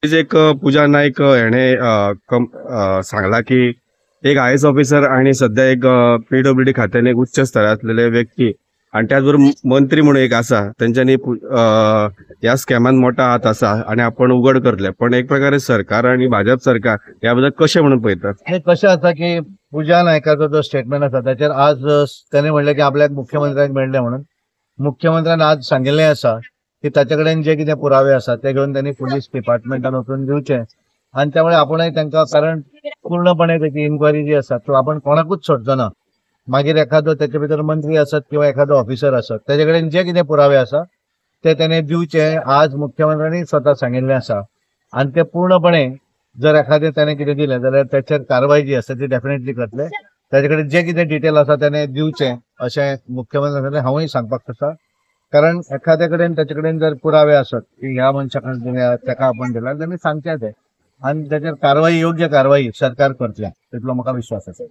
एक पूजा नाईक हेणे सांगला की एक आयएएस ऑफिसर आणि सध्या एक पीडब्ल्यूडी खात्यान एक उच्च स्तरांतलेले व्यक्ती आणि त्याचबरोबर मंत्री म्हणून एक आसा, तेंच्यांनी ह्या स्कॅमान मोठा हात आसा आणि आपण उघड करतले. पण एक प्रकारे सरकार आणि भाजप सरकार ह्या बद्दल कशें म्हणून पळयतात? हे कशें आसा की पूजा नायकाचो जो स्टेटमेंट आसा ताचेर आज ताणें म्हणलें की आपल्याक मुख्यमंत्र्यांक मेळ्ळें म्हणून. मुख्यमंत्र्यान आज सांगिल्लें आसा की ताचे कडेन जे कितें पुरावे आसा ते घेवन त्यांनी पुलीस डिपार्टमेंटान वचून दिवचे आनी त्यामुळे आपूणय तांकां, कारण पूर्णपणे तेची इन्क्वायरी जी आसा तो आपण कोणाकूच सोडचो ना. मागीर एखादो तेचे भितर मंत्री आसत किंवा एखादो ऑफिसर आसत, तेजे कडेन जे कितें पुरावे आसा ते तेणे दिवचे. आज मुख्यमंत्र्यांनी स्वता सांगिल्लें आसा आनी ते पूर्णपणे जर एखादें ताणें कितें दिलें जाल्यार ताचेर कारवाय जी आसा ती डेफिनेटली करतले. ताचे कडेन जे कितें डिटेल आसा ताणें दिवचें अशें मुख्यमंत्र्यांनी सांगलें. हांवूय सांगपाक सोदता, कारण एखाद्या कडेन ताचे कडेन जर पुरावे आसत की ह्या मनशा कडेन दिल्या, ताका आपण दिला, जाल्यार सांगचें तें आनी ताचेर कारवाई, योग्य कारवाई सरकार करतलें तितलो म्हाका विश्वास आसा.